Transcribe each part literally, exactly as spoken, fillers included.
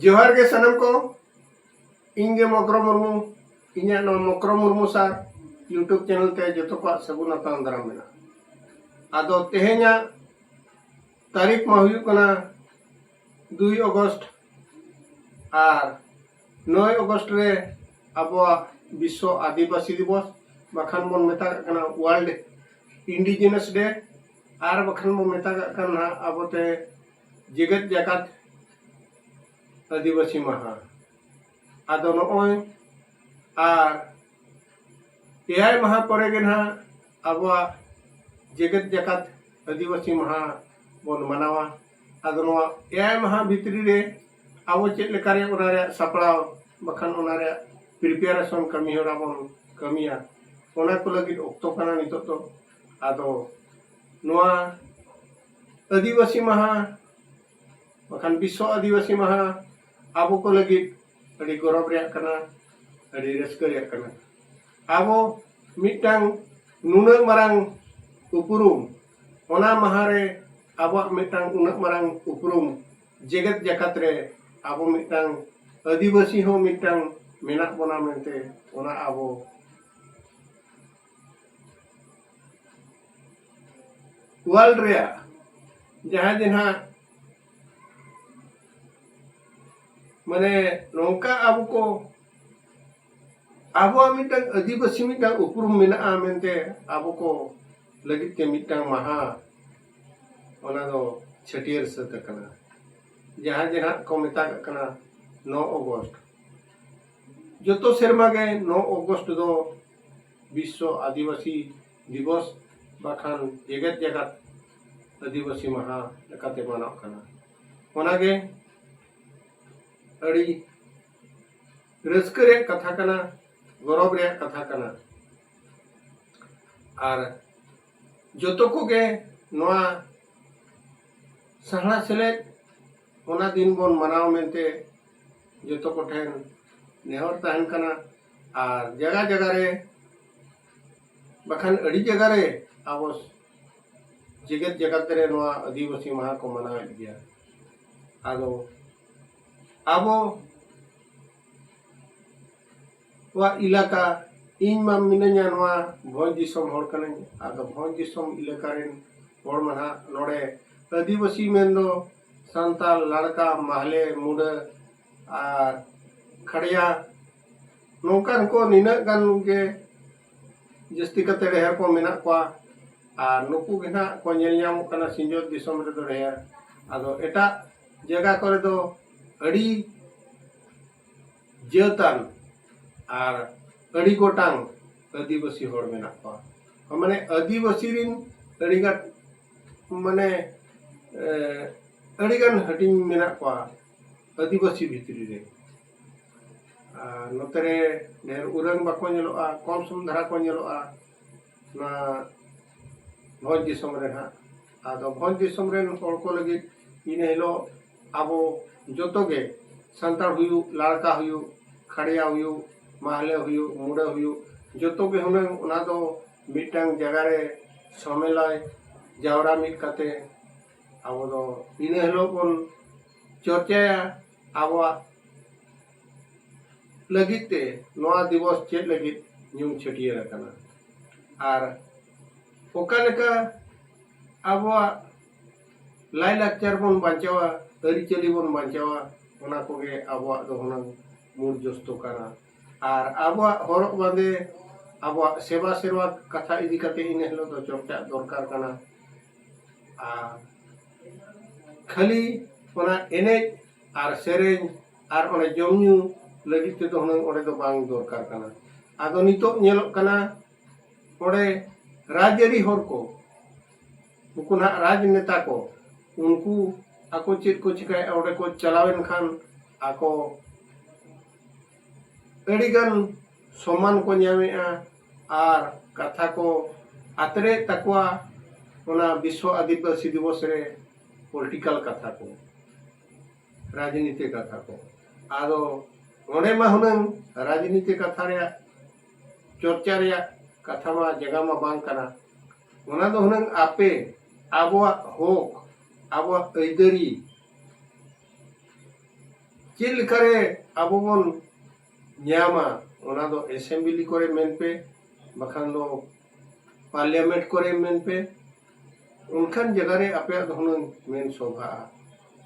ᱡᱚᱦᱟᱨ ᱜᱮ ᱥᱟᱱᱟᱢ ᱠᱚ, ᱤᱧ ᱜᱮ ᱢᱚᱠᱨᱚ ᱢᱩᱨᱢᱩ᱾ ᱤᱧᱟᱹᱜ ᱱᱚᱣᱟ ᱢᱚᱠᱨᱚ ᱢᱩᱨᱢᱩ ᱥᱟᱨ YouTube ᱪᱮᱱᱮᱞ ᱛᱮ ᱡᱚᱛᱚ ᱠᱚᱣᱟᱜ ᱥᱟᱹᱜᱩᱱ ᱟᱛᱟᱝ ᱫᱟᱨᱟᱢ ᱢᱮᱱᱟᱜᱼᱟ᱾ ᱟᱫᱚ ᱛᱮᱦᱮᱧᱟᱜ ᱛᱟᱹᱨᱤᱠᱷ ᱢᱟ ᱦᱩᱭᱩᱜ ᱠᱟᱱᱟ ᱫᱩᱭ ᱚᱜᱚᱥᱴ, ᱟᱨ ᱱᱚᱭ ᱚᱜᱚᱥᱴ ᱨᱮ ᱟᱵᱚᱣᱟᱜ ᱵᱤᱥᱥᱚ ᱟᱹᱫᱤᱵᱟᱹᱥᱤ ᱫᱤᱵᱚᱥ, ᱵᱟᱠᱷᱟᱱ ᱵᱚᱱ ᱢᱮᱛᱟᱜ ᱠᱟᱱᱟ World Indigenous Day, ᱟᱨ ᱵᱟᱠᱷᱟᱱ ᱵᱚᱱ ᱢᱮᱛᱟᱜ ᱠᱟᱱ ᱱᱟᱦᱟᱜ ᱟᱵᱚᱛᱮ ᱡᱮᱜᱮᱛ ᱡᱟᱠᱟᱛ ᱟᱹᱫᱤᱵᱟᱹᱥᱤ ᱢᱟᱦᱟ᱾ ᱟᱫᱚ ᱱᱚᱜᱼᱚᱭ ᱟᱨ ᱮᱭᱟᱭ ᱢᱟᱦᱟ ᱯᱚᱨᱮ ᱜᱮ ᱱᱟᱦᱟᱜ ᱟᱵᱚᱣᱟᱜ ᱡᱮᱜᱮᱛ ᱡᱟᱠᱟᱛ ᱟᱹᱫᱤᱵᱟᱹᱥᱤ ᱢᱟᱦᱟ ᱵᱚᱱ ᱢᱟᱱᱟᱣᱟ᱾ ᱟᱫᱚ ᱱᱚᱣᱟ ᱮᱭᱟᱭ ᱢᱟᱦᱟ ᱵᱷᱤᱛᱨᱤ ᱨᱮ ᱟᱵᱚ ᱪᱮᱫ ᱞᱮᱠᱟᱨᱮ ᱚᱱᱟ ᱨᱮᱭᱟᱜ ᱥᱟᱯᱲᱟᱣ, ᱵᱟᱠᱷᱟᱱ ᱚᱱᱟ ᱨᱮᱭᱟᱜ ᱯᱨᱤᱯᱟᱨᱮᱥᱚᱱ ᱠᱟᱹᱢᱤ ᱦᱚᱨᱟ ᱵᱚᱱ ᱠᱟᱹᱢᱤᱭᱟ, ᱚᱱᱟ ᱠᱚ ᱞᱟᱹᱜᱤᱫ ᱚᱠᱛᱚ ᱠᱟᱱᱟ ᱱᱤᱛᱚᱜ ᱫᱚ᱾ ᱟᱫᱚ ᱱᱚᱣᱟ ᱟᱹᱫᱤᱵᱟᱹᱥᱤ ᱢᱟᱦᱟ, ᱵᱟᱠᱷᱟᱱ ᱵᱤᱥᱥᱚ ᱟᱹᱫᱤᱵᱟᱹᱥᱤ ᱢᱟᱦᱟ, ᱟᱵᱚ ᱠᱚ ᱞᱟᱹᱜᱤᱫ ᱟᱹᱰᱤ ᱜᱚᱨᱚᱵᱽ ᱨᱮᱭᱟᱜ ᱠᱟᱱᱟ, ᱟᱹᱰᱤ ᱨᱟᱹᱥᱠᱟᱹ ᱨᱮᱭᱟᱜ ᱠᱟᱱᱟ᱾ ᱟᱵᱚ ᱢᱤᱫᱴᱟᱝ ᱱᱩᱱᱟᱹᱜ ᱢᱟᱨᱟᱝ ᱩᱯᱨᱩᱢ, ᱚᱱᱟ ᱢᱟᱦᱟ ᱨᱮ ᱟᱵᱚᱣᱟᱜ ᱢᱤᱫᱴᱟᱝ ᱩᱱᱟᱹᱜ ᱢᱟᱨᱟᱝ ᱩᱯᱨᱩᱢ, ᱡᱮᱜᱮᱛ ᱡᱟᱠᱟᱛ ᱨᱮ ᱟᱵᱚ ᱢᱤᱫᱴᱟᱝ ᱟᱹᱫᱤᱵᱟᱹᱥᱤ ᱦᱚᱸ ᱢᱤᱫᱴᱟᱝ ᱢᱮᱱᱟᱜ ᱵᱚᱱᱟ ᱢᱮᱱᱛᱮ, ᱚᱱᱟ ᱟᱵᱚ ᱣᱟᱨᱞᱰ ᱨᱮᱭᱟᱜ ᱡᱟᱦᱟᱸ ᱡᱮ ᱱᱟᱦᱟᱜ ᱢᱟᱱᱮ ᱱᱚᱝᱠᱟ ᱟᱵᱚ ᱠᱚ, ᱟᱵᱚᱣᱟᱜ ᱢᱤᱫᱴᱟᱝ ᱟᱹᱫᱤᱵᱟᱹᱥᱤ ᱢᱤᱫᱴᱟᱝ ᱩᱯᱨᱩᱢ ᱢᱮᱱᱟᱜᱼᱟ ᱢᱮᱱᱛᱮ ᱟᱵᱚ ᱠᱚ ᱞᱟᱹᱜᱤᱫ ᱛᱮ ᱢᱤᱫᱴᱟᱝ ᱢᱟᱦᱟ, ᱚᱱᱟ ᱫᱚ ᱪᱷᱟᱹᱴᱭᱟᱹᱨ ᱥᱟᱹᱛ ᱟᱠᱟᱱᱟ, ᱡᱟᱦᱟᱸ ᱡᱮ ᱱᱟᱦᱟᱜ ᱠᱚ ᱢᱮᱛᱟᱜ ᱠᱟᱱᱟ ᱱᱚ ᱚᱜᱚᱥᱴ᱾ ᱡᱚᱛᱚ ᱥᱮᱨᱢᱟ ᱜᱮ ᱱᱚ ᱚᱜᱚᱥᱴ ᱫᱚ ᱵᱤᱥᱥᱚ ᱟᱹᱫᱤᱵᱟᱹᱥᱤ ᱫᱤᱵᱚᱥ, ᱵᱟᱠᱷᱟᱱ ᱡᱮᱜᱮᱛ ᱡᱟᱠᱟᱛ ᱟᱹᱫᱤᱵᱟᱹᱥᱤ ᱢᱟᱦᱟ ᱞᱮᱠᱟᱛᱮ ᱢᱟᱱᱟᱣ ᱠᱟᱱᱟ᱾ ᱚᱱᱟᱜᱮ ᱟᱹᱰᱤ ᱨᱟᱹᱥᱠᱟᱹ ᱨᱮᱭᱟᱜ ᱠᱟᱛᱷᱟ ᱠᱟᱱᱟ, ᱜᱚᱨᱚᱵᱽ ᱨᱮᱭᱟᱜ ᱠᱟᱛᱷᱟ ᱠᱟᱱᱟ᱾ ᱟᱨ ᱡᱚᱛᱚ ᱠᱚᱜᱮ ᱱᱚᱣᱟ ᱥᱟᱦᱲᱟ ᱥᱮᱞᱮᱫ ᱚᱱᱟ ᱫᱤᱱ ᱵᱚᱱ ᱢᱟᱱᱟᱣ ᱢᱮᱱᱛᱮ ᱡᱚᱛᱚ ᱠᱚᱴᱷᱮᱱ ᱱᱮᱦᱚᱨ ᱛᱟᱦᱮᱱ ᱠᱟᱱᱟ᱾ ᱟᱨ ᱡᱟᱭᱜᱟ ᱡᱟᱭᱜᱟ ᱨᱮ, ᱵᱟᱠᱷᱟᱱ ᱟᱹᱰᱤ ᱡᱟᱭᱜᱟ ᱨᱮ ᱟᱵᱚ ᱡᱮᱜᱮᱛ ᱡᱟᱠᱟᱛ ᱨᱮ ᱱᱚᱣᱟ ᱟᱹᱫᱤᱵᱟᱹᱥᱤ ᱢᱟᱦᱟ ᱠᱚ ᱢᱟᱱᱟᱣᱮᱫ ᱜᱮᱭᱟ᱾ ᱟᱫᱚ ᱟᱵᱚ ᱠᱚᱣᱟᱜ ᱮᱞᱟᱠᱟ, ᱤᱧ ᱢᱟ ᱢᱤᱱᱟᱹᱧᱟ ᱱᱚᱣᱟ ᱵᱷᱚᱸᱡᱽ ᱫᱤᱥᱚᱢ ᱦᱚᱲ ᱠᱟᱹᱱᱟᱹᱧ᱾ ᱟᱫᱚ ᱵᱷᱚᱸᱡᱽ ᱫᱤᱥᱚᱢ ᱮᱞᱟᱠᱟ ᱨᱮᱱ ᱦᱚᱲ ᱢᱟ ᱱᱟᱦᱟᱜ ᱱᱚᱰᱮ ᱟᱹᱫᱤᱵᱟᱹᱥᱤ ᱢᱮᱱᱫᱚ ᱥᱟᱱᱛᱟᱲ, ᱞᱟᱲᱠᱟ, ᱢᱟᱦᱞᱮ, ᱢᱩᱰᱟᱹ ᱟᱨ ᱠᱷᱟᱲᱭᱟ, ᱱᱚᱝᱠᱟᱱ ᱠᱚ ᱱᱤᱱᱟᱹᱜ ᱜᱟᱱ ᱜᱮ ᱡᱟᱹᱥᱛᱤ ᱠᱟᱛᱮ ᱰᱷᱮᱨ ᱠᱚ ᱢᱮᱱᱟᱜ ᱠᱚᱣᱟ᱾ ᱟᱨ ᱱᱩᱠᱩ ᱜᱮ ᱱᱟᱦᱟᱜ ᱠᱚ ᱧᱮᱞ ᱧᱟᱢᱚᱜ ᱠᱟᱱᱟ ᱥᱤᱧᱚᱛ ᱫᱤᱥᱚᱢ ᱨᱮᱫᱚ ᱰᱷᱮᱨ᱾ ᱟᱫᱚ ᱮᱴᱟᱜ ᱡᱟᱭᱜᱟ ᱠᱚᱨᱮ ᱫᱚ ᱟᱹᱰᱤ ᱡᱟᱹᱛᱟᱱ ᱟᱨ ᱟᱹᱰᱤ ᱜᱚᱴᱟᱝ ᱟᱹᱫᱤᱵᱟᱹᱥᱤ ᱦᱚᱲ ᱢᱮᱱᱟᱜ ᱠᱚᱣᱟ᱾ ᱢᱟᱱᱮ ᱟᱹᱫᱤᱵᱟᱹᱥᱤ ᱨᱤᱱ ᱟᱹᱰᱤᱜᱟᱱ, ᱢᱟᱱᱮ, ᱮ, ᱟᱹᱰᱤᱜᱟᱱ ᱦᱟᱹᱴᱤᱧ ᱢᱮᱱᱟᱜ ᱠᱚᱣᱟ ᱟᱹᱫᱤᱵᱟᱹᱥᱤ ᱵᱷᱤᱛᱨᱤ ᱨᱮ᱾ ᱟᱨ ᱱᱚᱛᱮ ᱨᱮ ᱰᱷᱮᱨ ᱩᱨᱟᱹᱝ ᱵᱟᱠᱚ ᱧᱮᱞᱚᱜᱼᱟ, ᱠᱚᱢ ᱥᱚᱢ ᱫᱷᱟᱨᱟ ᱠᱚ ᱧᱮᱞᱚᱜᱼᱟ ᱱᱚᱣᱟ ᱵᱷᱚᱸᱡᱽ ᱫᱤᱥᱚᱢ ᱨᱮ ᱱᱟᱦᱟᱜ᱾ ᱟᱫᱚ ᱵᱷᱚᱸᱡᱽ ᱫᱤᱥᱚᱢ ᱨᱮᱱ ᱦᱚᱲ ᱠᱚ ᱞᱟᱹᱜᱤᱫ ᱤᱱᱟᱹ ᱦᱤᱞᱳᱜ ᱟᱵᱚ ᱡᱚᱛᱚ ᱜᱮ, ᱥᱟᱱᱛᱟᱲ ᱦᱩᱭᱩᱜ, ᱞᱟᱲᱠᱟ ᱦᱩᱭᱩᱜ, ᱠᱷᱟᱲᱭᱟ ᱦᱩᱭᱩᱜ, ᱢᱟᱦᱞᱮ ᱦᱩᱭᱩᱜ, ᱢᱩᱰᱟᱹ ᱦᱩᱭᱩᱜ, ᱡᱚᱛᱚ ᱜᱮ ᱦᱩᱱᱟᱹᱝ ᱚᱱᱟ ᱫᱚ ᱢᱤᱫᱴᱟᱝ ᱡᱟᱭᱜᱟ ᱨᱮ ᱥᱚᱢᱮᱞᱟᱭ, ᱡᱟᱣᱨᱟ ᱢᱤᱫ ᱠᱟᱛᱮ ᱟᱵᱚ ᱫᱚ ᱤᱱᱟᱹ ᱦᱤᱞᱳᱜ ᱵᱚᱱ ᱪᱚᱨᱪᱟᱭᱟ ᱟᱵᱚᱣᱟᱜ ᱞᱟᱹᱜᱤᱫ ᱛᱮ ᱱᱚᱣᱟ ᱫᱤᱵᱚᱥ ᱪᱮᱫ ᱞᱟᱹᱜᱤᱫ ᱧᱩᱢ ᱪᱷᱟᱹᱴᱭᱟᱹᱨ ᱟᱠᱟᱱᱟ ᱟᱨ ᱚᱠᱟ ᱞᱮᱠᱟ ᱟᱵᱚᱣᱟᱜ ᱞᱟᱭᱼᱞᱟᱠᱪᱟᱨ ᱵᱚᱱ ᱵᱟᱧᱪᱟᱣᱟ, ᱟᱹᱨᱤᱪᱟᱹᱞᱤ ᱵᱚᱱ ᱵᱟᱧᱪᱟᱣᱟ, ᱚᱱᱟ ᱠᱚᱜᱮ ᱟᱵᱚᱣᱟᱜ ᱫᱚ ᱦᱩᱱᱟᱹᱝ ᱢᱩᱞ ᱡᱚᱥᱛᱚ ᱠᱟᱱᱟ᱾ ᱟᱨ ᱟᱵᱚᱣᱟᱜ ᱦᱚᱨᱚᱜ ᱵᱟᱸᱫᱮ, ᱟᱵᱚᱣᱟᱜ ᱥᱮᱵᱟ ᱥᱮᱨᱣᱟ ᱠᱟᱛᱷᱟ ᱤᱫᱤ ᱠᱟᱛᱮ ᱤᱱᱟᱹ ᱦᱤᱞᱳᱜ ᱫᱚ ᱪᱚᱨᱪᱟ ᱫᱚᱨᱠᱟᱨ ᱠᱟᱱᱟ᱾ ᱟᱨ ᱠᱷᱟᱹᱞᱤ ᱚᱱᱟ ᱮᱱᱮᱡ ᱟᱨ ᱥᱮᱨᱮᱧ ᱟᱨ ᱚᱱᱮ ᱡᱚᱢ ᱧᱩ ᱞᱟᱹᱜᱤᱫ ᱛᱮᱫᱚ ᱦᱩᱱᱟᱹᱝ ᱚᱸᱰᱮ ᱫᱚ ᱵᱟᱝ ᱫᱚᱨᱠᱟᱨ ᱠᱟᱱᱟ᱾ ᱟᱫᱚ ᱱᱤᱛᱚᱜ ᱧᱮᱞᱚᱜ ᱠᱟᱱᱟ ᱚᱸᱰᱮ ᱨᱟᱡᱽᱟᱹᱨᱤ ᱦᱚᱲ ᱠᱚ, ᱩᱱᱠᱩ ᱱᱟᱦᱟᱜ ᱨᱟᱡᱽᱱᱮᱛᱟ ᱠᱚ, ᱩᱱᱠᱩ ᱟᱠᱚ ᱪᱮᱫ ᱠᱚ ᱪᱤᱠᱟᱹᱭᱮᱫᱼᱟ, ᱚᱸᱰᱮ ᱠᱚ ᱪᱟᱞᱟᱣᱮᱱ ᱠᱷᱟᱱ ᱟᱠᱚ ᱟᱹᱰᱤᱜᱟᱱ ᱥᱚᱢᱢᱟᱱ ᱠᱚ ᱧᱟᱢᱮᱫᱼᱟ ᱟᱨ ᱠᱟᱛᱷᱟ ᱠᱚ ᱟᱛᱨᱮ ᱛᱟᱠᱚᱣᱟ ᱚᱱᱟ ᱵᱤᱥᱥᱚ ᱟᱹᱫᱤᱵᱟᱹᱥᱤ ᱫᱤᱵᱚᱥ ᱨᱮ ᱯᱚᱞᱤᱴᱤᱠᱟᱞ ᱠᱟᱛᱷᱟ ᱠᱚ, ᱨᱟᱡᱽᱱᱤᱛᱤ ᱠᱟᱛᱷᱟ ᱠᱚ᱾ ᱟᱫᱚ ᱚᱸᱰᱮ ᱢᱟ ᱦᱩᱱᱟᱹᱝ ᱨᱟᱡᱽᱱᱤᱛᱤ ᱠᱟᱛᱷᱟ ᱨᱮᱭᱟᱜ ᱪᱚᱨᱪᱟ ᱨᱮᱭᱟᱜ ᱠᱟᱛᱷᱟ ᱢᱟ ᱡᱟᱭᱜᱟ ᱢᱟ ᱵᱟᱝ ᱠᱟᱱᱟ᱾ ᱚᱱᱟ ᱫᱚ ᱦᱩᱱᱟᱹᱝ ᱟᱯᱮ ᱟᱵᱚᱣᱟᱜ ᱦᱚᱠ, ᱟᱵᱚᱣᱟᱜ ᱟᱹᱭᱫᱟᱹᱨᱤ ᱪᱮᱫ ᱞᱮᱠᱟᱨᱮ ᱟᱵᱚ ᱵᱚᱱ ᱧᱟᱢᱟ, ᱚᱱᱟ ᱫᱚ ᱮᱥᱮᱢᱵᱞᱤ ᱠᱚᱨᱮ ᱢᱮᱱ ᱯᱮ, ᱵᱟᱠᱷᱟᱱ ᱫᱚ ᱯᱟᱨᱞᱤᱭᱟᱢᱮᱱᱴ ᱠᱚᱨᱮ ᱢᱮᱱ ᱯᱮ, ᱚᱱᱠᱟᱱ ᱡᱟᱭᱜᱟ ᱨᱮ ᱟᱯᱮᱭᱟᱜ ᱫᱚ ᱦᱩᱱᱟᱹᱝ ᱢᱮᱱ ᱥᱚᱵᱷᱟᱜᱼᱟ᱾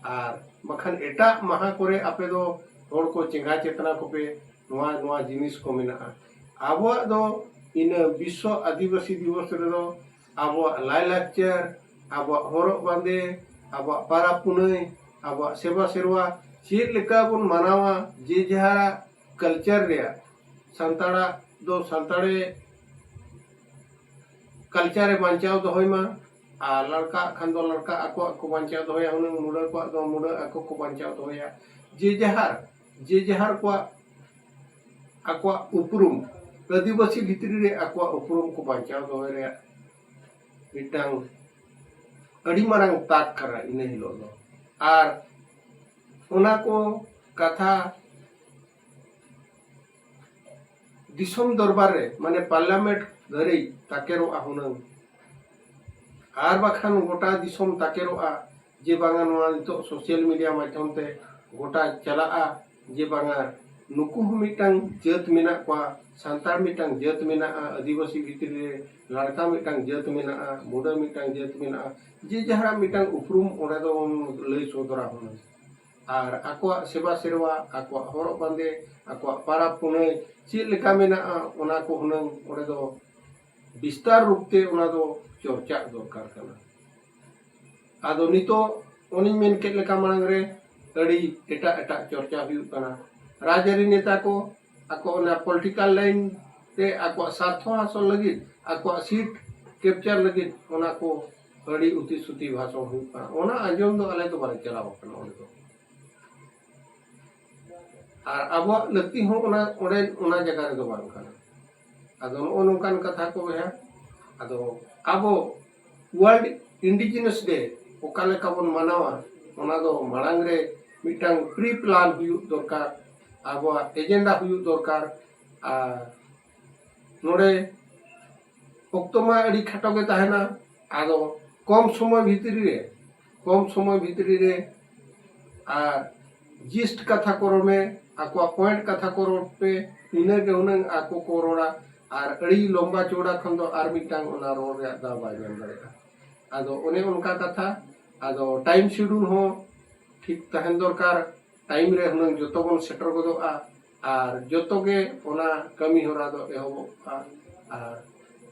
ᱟᱨ ᱵᱟᱠᱷᱟᱱ ᱮᱴᱟᱜ ᱢᱟᱦᱟ ᱠᱚᱨᱮ ᱟᱯᱮ ᱫᱚ ᱦᱚᱲ ᱠᱚ ᱪᱮᱸᱜᱷᱟ ᱪᱮᱛᱱᱟ ᱠᱚᱯᱮ, ᱱᱚᱣᱟ ᱱᱚᱣᱟ ᱡᱤᱱᱤᱥ ᱠᱚ ᱢᱮᱱᱟᱜᱼᱟ᱾ ᱟᱵᱚᱣᱟᱜ ᱫᱚ ᱤᱱᱟᱹ ᱵᱤᱥᱥᱚ ᱟᱹᱫᱤᱵᱟᱹᱥᱤ ᱫᱤᱵᱚᱥ ᱨᱮᱫᱚ ᱟᱵᱚᱣᱟᱜ ᱞᱟᱭᱼᱞᱟᱠᱪᱟᱨ, ᱟᱵᱚᱣᱟᱜ ᱦᱚᱨᱚᱜ ᱵᱟᱸᱫᱮ, ᱟᱵᱚᱣᱟᱜ ᱯᱟᱨᱟᱵᱽ ᱯᱩᱱᱟᱹᱭ, ᱟᱵᱚᱣᱟᱜ ᱥᱮᱵᱟ ᱥᱮᱨᱣᱟ ᱪᱮᱫ ᱞᱮᱠᱟ ᱵᱚᱱ ᱢᱟᱱᱟᱣᱟ, ᱡᱮ ᱡᱟᱦᱟᱨᱟᱜ ᱠᱟᱞᱪᱟᱨ ᱨᱮᱭᱟᱜ, ᱥᱟᱱᱛᱟᱲᱟᱜ ᱫᱚ ᱥᱟᱱᱛᱟᱲᱮ ᱠᱟᱞᱪᱟᱨᱮ ᱵᱟᱧᱪᱟᱣ ᱫᱚᱦᱚᱭ ᱢᱟ, ᱟᱨ ᱞᱟᱲᱠᱟᱜ ᱠᱷᱟᱱ ᱫᱚ ᱞᱟᱲᱠᱟ ᱟᱠᱚᱣᱟᱜ ᱠᱚ ᱵᱟᱧᱪᱟᱣ ᱫᱚᱦᱚᱭᱟ, ᱦᱩᱱᱟᱹᱝ ᱢᱩᱰᱟᱹ ᱠᱚᱣᱟᱜ ᱫᱚ ᱢᱩᱰᱟᱹ ᱟᱠᱚ ᱠᱚ ᱵᱟᱧᱪᱟᱣ ᱫᱚᱦᱚᱭᱟ᱾ ᱡᱮ ᱡᱟᱦᱟᱨ, ᱡᱮ ᱡᱟᱦᱟᱨ ᱠᱚᱣᱟᱜ ᱟᱠᱚᱣᱟᱜ ᱩᱯᱨᱩᱢ, ᱟᱹᱫᱤᱵᱟᱹᱥᱤ ᱵᱷᱤᱛᱨᱤ ᱨᱮ ᱟᱠᱚᱣᱟᱜ ᱩᱯᱨᱩᱢ ᱠᱚ ᱵᱟᱧᱪᱟᱣ ᱫᱚᱦᱚᱭ ᱨᱮᱭᱟᱜ ᱢᱤᱫᱴᱟᱝ ᱟᱹᱰᱤ ᱢᱟᱨᱟᱝ ᱛᱟᱠ ᱠᱟᱱᱟ ᱤᱱᱟᱹ ᱦᱤᱞᱳᱜ ᱫᱚ᱾ ᱟᱨ ᱚᱱᱟ ᱠᱚ ᱠᱟᱛᱷᱟ ᱫᱤᱥᱚᱢ ᱫᱚᱨᱵᱟᱨ ᱨᱮ, ᱢᱟᱱᱮ ᱯᱟᱨᱞᱟᱢᱮᱱᱴ ᱫᱷᱟᱹᱨᱤᱡ ᱛᱟᱠᱮᱨᱚᱜᱼᱟ ᱦᱩᱱᱟᱹᱝ, ᱟᱨ ᱵᱟᱠᱷᱟᱱ ᱜᱚᱴᱟ ᱫᱤᱥᱚᱢ ᱛᱟᱠᱮᱨᱚᱜᱼᱟ ᱡᱮ ᱵᱟᱝᱟ ᱱᱚᱣᱟ ᱱᱤᱛᱚᱜ ᱥᱳᱥᱟᱞ ᱢᱤᱰᱤᱭᱟ ᱢᱟᱫᱽᱫᱷᱚᱢ ᱛᱮ ᱜᱚᱴᱟ ᱪᱟᱞᱟᱜᱼᱟ ᱡᱮ ᱵᱟᱝᱟ ᱱᱩᱠᱩ ᱦᱚᱸ ᱢᱤᱫᱴᱟᱝ ᱡᱟᱹᱛ ᱢᱮᱱᱟᱜ ᱠᱚᱣᱟ, ᱥᱟᱱᱛᱟᱲ ᱢᱤᱫᱴᱟᱝ ᱡᱟᱹᱛ ᱢᱮᱱᱟᱜᱼᱟ, ᱟᱹᱫᱤᱵᱟᱹᱥᱤ ᱵᱷᱤᱛᱨᱤ ᱨᱮ ᱞᱟᱲᱠᱟ ᱢᱤᱫᱴᱟᱝ ᱡᱟᱹᱛ ᱢᱮᱱᱟᱜᱼᱟ, ᱢᱩᱰᱟᱹ ᱢᱤᱫᱴᱟᱝ ᱡᱟᱹᱛ ᱢᱮᱱᱟᱜᱼᱟ, ᱡᱮ ᱡᱟᱦᱟᱨᱟᱜ ᱢᱤᱫᱴᱟᱝ ᱩᱯᱨᱩᱢ ᱚᱸᱰᱮ ᱫᱚ ᱞᱟᱹᱭ ᱥᱚᱫᱚᱨᱟ ᱦᱩᱱᱟᱹᱝ᱾ ᱟᱨ ᱟᱠᱚᱣᱟᱜ ᱥᱮᱵᱟ ᱥᱮᱨᱣᱟ, ᱟᱠᱚᱣᱟᱜ ᱦᱚᱨᱚᱜ ᱵᱟᱸᱫᱮ, ᱟᱠᱚᱣᱟᱜ ᱯᱟᱨᱟᱵᱽ ᱯᱩᱱᱟᱹᱭ ᱪᱮᱫ ᱞᱮᱠᱟ ᱢᱮᱱᱟᱜᱼᱟ, ᱚᱱᱟ ᱠᱚ ᱦᱩᱱᱟᱹᱝ ᱚᱸᱰᱮ ᱫᱚ ᱵᱤᱥᱛᱟᱨ ᱨᱩᱯ ᱛᱮ ᱚᱱᱟ ᱫᱚ ᱪᱚᱨᱪᱟᱜ ᱫᱚᱨᱠᱟᱨ ᱠᱟᱱᱟ᱾ ᱟᱫᱚ ᱱᱤᱛᱚᱜ ᱚᱱᱮᱧ ᱢᱮᱱ ᱠᱮᱫ ᱞᱮᱠᱟ ᱢᱟᱲᱟᱝ ᱨᱮ ᱟᱹᱰᱤ ᱮᱴᱟᱜ ᱮᱴᱟᱜ ᱪᱚᱨᱪᱟ ᱦᱩᱭᱩᱜ ᱠᱟᱱᱟ᱾ ᱨᱟᱡᱽᱟᱹᱨᱤ ᱱᱮᱛᱟ ᱠᱚ ᱟᱠᱚ ᱚᱱᱟ ᱯᱚᱞᱤᱴᱤᱠᱟᱞ ᱞᱟᱭᱤᱱ ᱛᱮ ᱟᱠᱚᱣᱟᱜ ᱥᱟᱨᱛᱷᱚ ᱦᱟᱥᱚᱞ ᱞᱟᱹᱜᱤᱫ, ᱟᱠᱚᱣᱟᱜ ᱥᱤᱴ ᱠᱮᱯᱪᱟᱨ ᱞᱟᱹᱜᱤᱫ ᱚᱱᱟ ᱠᱚ ᱟᱹᱰᱤ ᱩᱛᱤ ᱥᱩᱛᱤ ᱵᱷᱟᱥᱚᱱ ᱦᱩᱭᱩᱜ ᱠᱟᱱᱟ᱾ ᱚᱱᱟ ᱟᱸᱡᱚᱢ ᱫᱚ ᱟᱞᱮ ᱫᱚ ᱵᱟᱞᱮ ᱪᱟᱞᱟᱣ ᱟᱠᱟᱱᱟ ᱚᱸᱰᱮ ᱫᱚ᱾ ᱟᱨ ᱟᱵᱚᱣᱟᱜ ᱞᱟᱹᱠᱛᱤ ᱦᱚᱸ ᱚᱱᱟ ᱚᱸᱰᱮ ᱚᱱᱟ ᱡᱟᱭᱜᱟ ᱨᱮᱫᱚ ᱵᱟᱝ ᱠᱟᱱᱟ᱾ ᱟᱫᱚ ᱱᱚᱜᱼᱚ ᱱᱚᱝᱠᱟᱱ ᱠᱟᱛᱷᱟ ᱠᱚ ᱵᱚᱭᱦᱟ, ᱟᱫᱚ ᱟᱵᱚ ᱣᱟᱨᱞᱰ ᱤᱱᱰᱤᱡᱤᱱᱟᱥ ᱰᱮ ᱚᱠᱟ ᱞᱮᱠᱟ ᱵᱚᱱ ᱢᱟᱱᱟᱣᱟ, ᱚᱱᱟ ᱫᱚ ᱢᱟᱲᱟᱝ ᱨᱮ ᱢᱤᱫᱴᱟᱝ ᱯᱨᱤ ᱯᱞᱟᱱ ᱦᱩᱭᱩᱜ ᱫᱚᱨᱠᱟᱨ, ᱟᱵᱚᱣᱟᱜ ᱮᱡᱮᱱᱰᱟ ᱦᱩᱭᱩᱜ ᱫᱚᱨᱠᱟᱨ᱾ ᱟᱨ ᱱᱚᱰᱮ ᱚᱠᱛᱚ ᱢᱟ ᱟᱹᱰᱤ ᱠᱷᱟᱴᱚ ᱜᱮ ᱛᱟᱦᱮᱱᱟ, ᱟᱫᱚ ᱠᱚᱢ ᱥᱚᱢᱚᱭ ᱵᱷᱤᱛᱨᱤ ᱨᱮ, ᱠᱚᱢ ᱥᱚᱢᱚᱭ ᱵᱷᱤᱛᱨᱤ ᱨᱮ ᱟᱨ ᱡᱤᱥᱴ ᱠᱟᱛᱷᱟ ᱠᱚ ᱨᱚᱲ ᱢᱮ, ᱟᱠᱚᱣᱟᱜ ᱯᱚᱭᱮᱱᱴ ᱠᱟᱛᱷᱟ ᱠᱚ ᱨᱚᱲ ᱯᱮ, ᱤᱱᱟᱹᱜᱮ ᱦᱩᱱᱟᱹᱝ ᱟᱠᱚ ᱠᱚ ᱨᱚᱲᱟ᱾ ᱟᱨ ᱟᱹᱰᱤ ᱞᱚᱢᱵᱟ ᱪᱚᱣᱲᱟ ᱠᱷᱚᱱ ᱫᱚ ᱟᱨ ᱢᱤᱫᱴᱟᱝ ᱚᱱᱟ ᱨᱚᱲ ᱨᱮᱭᱟᱜ ᱫᱟᱣ ᱵᱟᱭ ᱧᱟᱢ ᱫᱟᱲᱮᱭᱟᱜᱼᱟ᱾ ᱟᱫᱚ ᱚᱱᱮ ᱚᱱᱠᱟ ᱠᱟᱛᱷᱟ, ᱟᱫᱚ ᱴᱟᱭᱤᱢ ᱥᱤᱰᱩᱞ ᱦᱚᱸ ᱴᱷᱤᱠ ᱛᱟᱦᱮᱱ ᱫᱚᱨᱠᱟᱨ, ᱴᱟᱭᱤᱢ ᱨᱮ ᱦᱩᱱᱟᱹᱝ ᱡᱚᱛᱚ ᱵᱚᱱ ᱥᱮᱴᱮᱨ ᱜᱚᱫᱚᱜᱼᱟ᱾ ᱟᱨ ᱡᱚᱛᱚ ᱜᱮ ᱚᱱᱟ ᱠᱟᱹᱢᱤ ᱦᱚᱨᱟ ᱫᱚ ᱮᱦᱚᱵᱚᱜᱼᱟ᱾ ᱟᱨ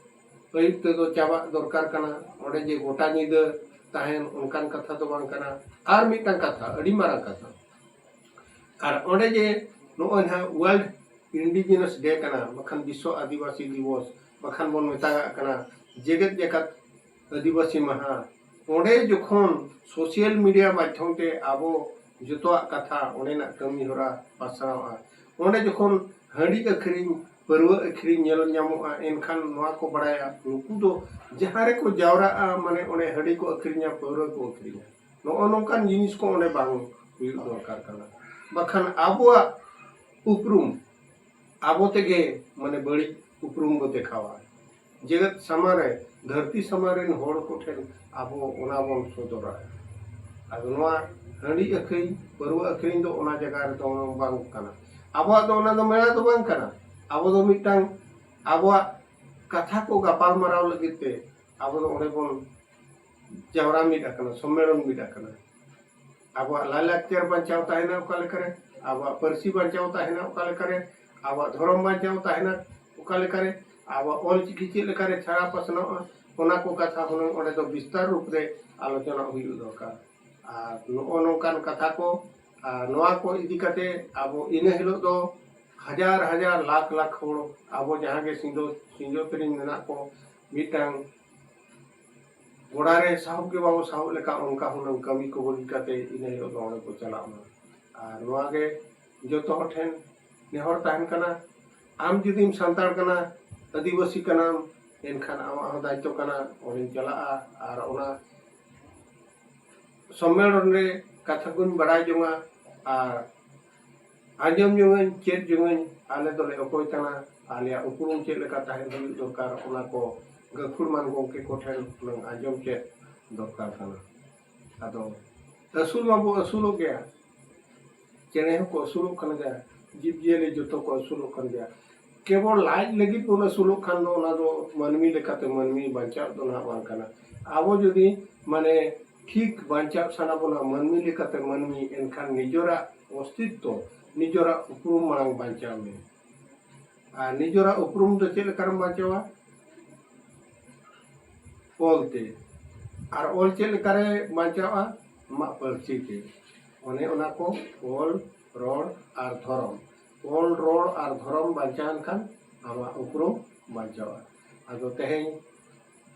ᱟᱹᱭᱩᱵ ᱛᱮᱫᱚ ᱪᱟᱵᱟᱜ ᱫᱚᱨᱠᱟᱨ ᱠᱟᱱᱟ᱾ ᱚᱸᱰᱮ ᱡᱮ ᱜᱚᱴᱟ ᱧᱤᱫᱟᱹ ᱛᱟᱦᱮᱱ ᱚᱱᱠᱟᱱ ᱠᱟᱛᱷᱟ ᱫᱚ ᱵᱟᱝ ᱠᱟᱱᱟ᱾ ᱟᱨ ᱢᱤᱫᱴᱟᱝ ᱠᱟᱛᱷᱟ, ᱟᱹᱰᱤ ᱢᱟᱨᱟᱝ ᱠᱟᱛᱷᱟ, ᱟᱨ ᱚᱸᱰᱮ ᱡᱮ ᱱᱚᱜᱼᱚᱭ ᱱᱟᱦᱟᱜ ᱣᱟᱨᱞᱰ ᱤᱱᱰᱤᱡᱤᱱᱟᱥ ᱰᱮ ᱠᱟᱱᱟ, ᱵᱟᱠᱷᱟᱱ ᱵᱤᱥᱥᱚ ᱟᱹᱫᱤᱵᱟᱹᱥᱤ ᱫᱤᱵᱚᱥ, ᱵᱟᱠᱷᱟᱱ ᱵᱚᱱ ᱢᱮᱛᱟᱜᱟᱜ ᱠᱟᱱᱟ ᱡᱮᱜᱮᱛ ᱡᱟᱠᱟᱛ ᱟᱹᱫᱤᱵᱟᱹᱥᱤ ᱢᱟᱦᱟ, ᱚᱸᱰᱮ ᱡᱚᱠᱷᱚᱱ ᱥᱳᱥᱟᱞ ᱢᱤᱰᱤᱭᱟ ᱢᱟᱫᱽᱫᱷᱚᱢ ᱛᱮ ᱟᱵᱚ ᱡᱚᱛᱚᱣᱟᱜ ᱠᱟᱛᱷᱟ ᱚᱸᱰᱮᱱᱟᱜ ᱠᱟᱹᱢᱤ ᱦᱚᱨᱟ ᱯᱟᱥᱱᱟᱣᱼᱟ, ᱚᱸᱰᱮ ᱡᱚᱠᱷᱚᱱ ᱦᱟᱺᱰᱤ ᱟᱹᱠᱷᱨᱤᱧ, ᱯᱟᱹᱨᱣᱟᱹ ᱟᱹᱠᱷᱨᱤᱧ ᱧᱮᱞ ᱧᱟᱢᱚᱜᱼᱟ, ᱮᱱᱠᱷᱟᱱ ᱱᱚᱣᱟ ᱠᱚ ᱵᱟᱲᱟᱭᱟ, ᱱᱩᱠᱩ ᱫᱚ ᱡᱟᱦᱟᱸ ᱨᱮᱠᱚ ᱡᱟᱣᱨᱟᱜᱼᱟ, ᱢᱟᱱᱮ ᱚᱸᱰᱮ ᱦᱟᱺᱰᱤ ᱠᱚ ᱟᱹᱠᱷᱨᱤᱧᱟ, ᱯᱟᱹᱣᱨᱟᱹ ᱠᱚ ᱟᱹᱠᱷᱨᱤᱧᱟ᱾ ᱱᱚᱜᱼᱚ ᱱᱚᱝᱠᱟᱱ ᱡᱤᱱᱤᱥ ᱠᱚ ᱚᱸᱰᱮ ᱵᱟᱝ ᱦᱩᱭᱩᱜ ᱫᱚᱨᱠᱟᱨ ᱠᱟᱱᱟ᱾ ᱵᱟᱠᱷᱟᱱ ᱟᱵᱚᱣᱟᱜ ᱩᱯᱨᱩᱢ ᱟᱵᱚ ᱛᱮᱜᱮ ᱢᱟᱱᱮ ᱵᱟᱹᱲᱤᱡ ᱩᱯᱨᱩᱢ ᱵᱚ ᱫᱮᱠᱷᱟᱣᱟ᱾ ᱡᱮᱜᱮᱛ ᱥᱟᱢᱟᱝ ᱨᱮ, ᱫᱷᱟᱹᱨᱛᱤ ᱥᱟᱢᱟᱝ ᱨᱮᱱ ᱦᱚᱲ ᱠᱚᱴᱷᱮᱱ ᱟᱵᱚ ᱚᱱᱟ ᱵᱚᱱ ᱥᱚᱫᱚᱨᱟ᱾ ᱟᱫᱚ ᱱᱚᱣᱟ ᱦᱟᱺᱰᱤ ᱟᱹᱠᱷᱨᱤᱧ, ᱯᱟᱹᱨᱣᱟᱹ ᱟᱹᱠᱷᱨᱤᱧ ᱫᱚ ᱚᱱᱟ ᱡᱟᱭᱜᱟ ᱨᱮᱫᱚ ᱵᱟᱝ ᱠᱟᱱᱟ᱾ ᱟᱵᱚᱣᱟᱜ ᱫᱚ ᱚᱱᱟ ᱫᱚ ᱢᱮᱞᱟ ᱫᱚ ᱵᱟᱝ ᱠᱟᱱᱟ᱾ ᱟᱵᱚ ᱫᱚ ᱢᱤᱫᱴᱟᱝ ᱟᱵᱚᱣᱟᱜ ᱠᱟᱛᱷᱟ ᱠᱚ ᱜᱟᱯᱟᱞ ᱢᱟᱨᱟᱣ ᱞᱟᱹᱜᱤᱫ ᱛᱮ ᱟᱵᱚ ᱫᱚ ᱚᱸᱰᱮ ᱵᱚᱱ ᱡᱟᱣᱨᱟ ᱢᱤᱫ ᱟᱠᱟᱱᱟ, ᱥᱚᱢᱢᱮᱞᱚᱱ ᱢᱤᱫ ᱟᱠᱟᱱᱟ᱾ ᱟᱵᱚᱣᱟᱜ ᱞᱟᱭᱼᱞᱟᱠᱪᱟᱨ ᱵᱟᱧᱪᱟᱣ ᱛᱟᱦᱮᱱᱟ ᱚᱠᱟ ᱞᱮᱠᱟᱨᱮ, ᱟᱵᱚᱣᱟᱜ ᱯᱟᱹᱨᱥᱤ ᱵᱟᱧᱪᱟᱣ ᱛᱟᱦᱮᱱᱟ ᱚᱠᱟ ᱞᱮᱠᱟᱨᱮ, ᱟᱵᱚᱣᱟᱜ ᱫᱷᱚᱨᱚᱢ ᱵᱟᱧᱪᱟᱣ ᱛᱟᱦᱮᱱᱟ ᱚᱠᱟ ᱞᱮᱠᱟᱨᱮ, ᱟᱵᱚᱣᱟᱜ ᱚᱞ ᱪᱤᱠᱤ ᱪᱮᱫ ᱞᱮᱠᱟᱨᱮ ᱪᱷᱟᱨᱟᱣ ᱯᱟᱥᱱᱟᱣᱚᱜᱼᱟ, ᱚᱱᱟ ᱠᱚ ᱠᱟᱛᱷᱟ ᱦᱩᱱᱟᱹᱝ ᱚᱸᱰᱮ ᱫᱚ ᱵᱤᱥᱛᱟᱨ ᱨᱩᱯ ᱨᱮ ᱟᱞᱳᱪᱚᱱᱟ ᱦᱩᱭᱩᱜ ᱫᱚᱨᱠᱟᱨ᱾ ᱟᱨ ᱱᱚᱜᱼᱚ ᱱᱚᱝᱠᱟᱱ ᱠᱟᱛᱷᱟ ᱠᱚ, ᱟᱨ ᱱᱚᱣᱟ ᱠᱚ ᱤᱫᱤ ᱠᱟᱛᱮ ᱟᱵᱚ ᱤᱱᱟᱹ ᱦᱤᱞᱳᱜ ᱫᱚ ᱦᱟᱡᱟᱨ ᱦᱟᱡᱟᱨ ᱞᱟᱠᱷ ᱞᱟᱠᱷ ᱦᱚᱲ ᱟᱵᱚ ᱡᱟᱦᱟᱸ ᱜᱮ ᱥᱤᱧᱚᱛ, ᱥᱤᱧᱚᱛ ᱨᱮᱱ ᱢᱮᱱᱟᱜ ᱠᱚ ᱢᱤᱫᱴᱟᱝ ᱜᱚᱲᱟ ᱨᱮ ᱥᱟᱦᱚᱵ ᱜᱮ ᱵᱟᱵᱚ ᱥᱟᱦᱚᱵ ᱞᱮᱠᱟ ᱚᱱᱠᱟ ᱦᱩᱱᱟᱹᱝ ᱠᱟᱹᱢᱤ ᱠᱚ ᱵᱟᱹᱜᱤ ᱠᱟᱛᱮ ᱤᱱᱟᱹ ᱦᱤᱞᱳᱜ ᱫᱚ ᱚᱸᱰᱮ ᱠᱚ ᱪᱟᱞᱟᱜ ᱢᱟ᱾ ᱟᱨ ᱱᱚᱣᱟ ᱜᱮ ᱡᱚᱛᱚ ᱦᱚᱲ ᱴᱷᱮᱱ ᱱᱮᱦᱚᱨ ᱛᱟᱦᱮᱱ ᱠᱟᱱᱟ, ᱟᱢ ᱡᱩᱫᱤᱢ ᱥᱟᱱᱛᱟᱲ ᱠᱟᱱᱟ, ᱟᱹᱫᱤᱵᱟᱹᱥᱤ ᱠᱟᱱᱟᱢ, ᱮᱱᱠᱷᱟᱱ ᱟᱢᱟᱜ ᱦᱚᱸ ᱫᱟᱭᱤᱛᱛᱚ ᱠᱟᱱᱟ, ᱚᱸᱰᱮᱢ ᱪᱟᱞᱟᱜᱼᱟ ᱟᱨ ᱚᱱᱟ ᱥᱚᱢᱢᱮᱞᱚᱱ ᱨᱮ ᱠᱟᱛᱷᱟ ᱠᱚᱧ ᱵᱟᱲᱟᱭ ᱡᱚᱝᱟ ᱟᱨ ᱟᱸᱡᱚᱢ ᱡᱚᱝᱟᱹᱧ, ᱪᱮᱫ ᱡᱚᱝᱟᱹᱧ, ᱟᱞᱮ ᱫᱚᱞᱮ ᱚᱠᱚᱭ ᱠᱟᱱᱟ, ᱟᱞᱮᱭᱟᱜ ᱩᱯᱨᱩᱢ ᱪᱮᱫ ᱞᱮᱠᱟ ᱛᱟᱦᱮᱸ ᱦᱩᱭᱩᱜ ᱫᱚᱨᱠᱟᱨ, ᱚᱱᱟ ᱠᱚ ᱜᱟᱹᱠᱷᱩᱲ ᱢᱟᱱ ᱜᱚᱢᱠᱮ ᱠᱚᱴᱷᱮᱱ ᱦᱩᱱᱟᱹᱝ ᱟᱸᱡᱚᱢ ᱪᱮᱫ ᱫᱚᱨᱠᱟᱨ ᱠᱟᱱᱟ᱾ ᱟᱫᱚ ᱟᱹᱥᱩᱞ ᱢᱟᱵᱚ ᱟᱹᱥᱩᱞᱚᱜ ᱜᱮᱭᱟ, ᱪᱮᱬᱮ ᱦᱚᱸᱠᱚ ᱟᱹᱥᱩᱞᱚᱜ ᱠᱟᱱ ᱜᱮᱭᱟ, ᱡᱤᱵᱽᱼᱡᱤᱭᱟᱹᱞᱤ ᱡᱚᱛᱚ ᱠᱚ ᱟᱹᱥᱩᱞᱚᱜ ᱠᱟᱱ ᱜᱮᱭᱟ᱾ ᱠᱮᱵᱚᱞ ᱞᱟᱡ ᱞᱟᱹᱜᱤᱫ ᱵᱚᱱ ᱟᱹᱥᱩᱞᱚᱜ ᱠᱷᱟᱱ ᱫᱚ ᱚᱱᱟ ᱫᱚ ᱢᱟᱹᱱᱢᱤ ᱞᱮᱠᱟᱛᱮ ᱢᱟᱹᱱᱢᱤ ᱵᱟᱧᱪᱟᱣ ᱫᱚ ᱱᱟᱦᱟᱜ ᱵᱟᱝ ᱠᱟᱱᱟ᱾ ᱟᱵᱚ ᱡᱩᱫᱤ ᱢᱟᱱᱮ ᱴᱷᱤᱠ ᱵᱟᱧᱪᱟᱣ ᱥᱟᱱᱟ ᱵᱚᱱᱟ ᱢᱟᱹᱱᱢᱤ ᱞᱮᱠᱟᱛᱮ ᱢᱟᱹᱱᱢᱤ, ᱮᱱᱠᱷᱟᱱ ᱱᱤᱡᱚᱨᱟᱜ ᱚᱥᱛᱤᱛᱛᱚ, ᱱᱤᱡᱚᱨᱟᱜ ᱩᱯᱨᱩᱢ ᱢᱟᱲᱟᱝ ᱵᱟᱧᱪᱟᱣ ᱢᱮ᱾ ᱟᱨ ᱱᱤᱡᱚᱨᱟᱜ ᱩᱯᱨᱩᱢ ᱫᱚ ᱪᱮᱫ ᱞᱮᱠᱟᱨᱮᱢ ᱵᱟᱧᱪᱟᱣᱟ? ᱚᱞ ᱛᱮ᱾ ᱟᱨ ᱚᱞ ᱪᱮᱫ ᱞᱮᱠᱟᱨᱮ ᱵᱟᱧᱪᱟᱣᱟ? ᱟᱢᱟᱜ ᱯᱟᱹᱨᱥᱤ ᱛᱮ᱾ ᱚᱱᱮ ᱚᱱᱟ ᱠᱚ ᱚᱞ, ᱨᱚᱲ ᱟᱨ ᱫᱷᱚᱨᱚᱢ᱾ ᱚᱞ, ᱨᱚᱲ ᱟᱨ ᱫᱷᱚᱨᱚᱢ ᱵᱟᱧᱪᱟᱣ ᱮᱱ ᱠᱷᱟᱱ ᱟᱢᱟᱜ ᱩᱯᱨᱩᱢ ᱵᱟᱧᱪᱟᱣᱟ᱾ ᱟᱫᱚ ᱛᱮᱦᱮᱧ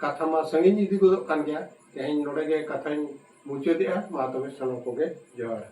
ᱠᱟᱛᱷᱟ ᱢᱟ ᱥᱟᱺᱜᱤᱧ ᱤᱫᱤ ᱜᱚᱫᱚᱜ ᱠᱟᱱ ᱜᱮᱭᱟ, ᱛᱮᱦᱮᱧ ᱱᱚᱰᱮ ᱜᱮ ᱠᱟᱛᱷᱟᱧ ᱢᱩᱪᱟᱹᱫᱮᱜᱼᱟ᱾ ᱢᱟ ᱛᱚᱵᱮ ᱥᱟᱱᱟᱢ ᱠᱚᱜᱮ ᱡᱚᱦᱟᱨ᱾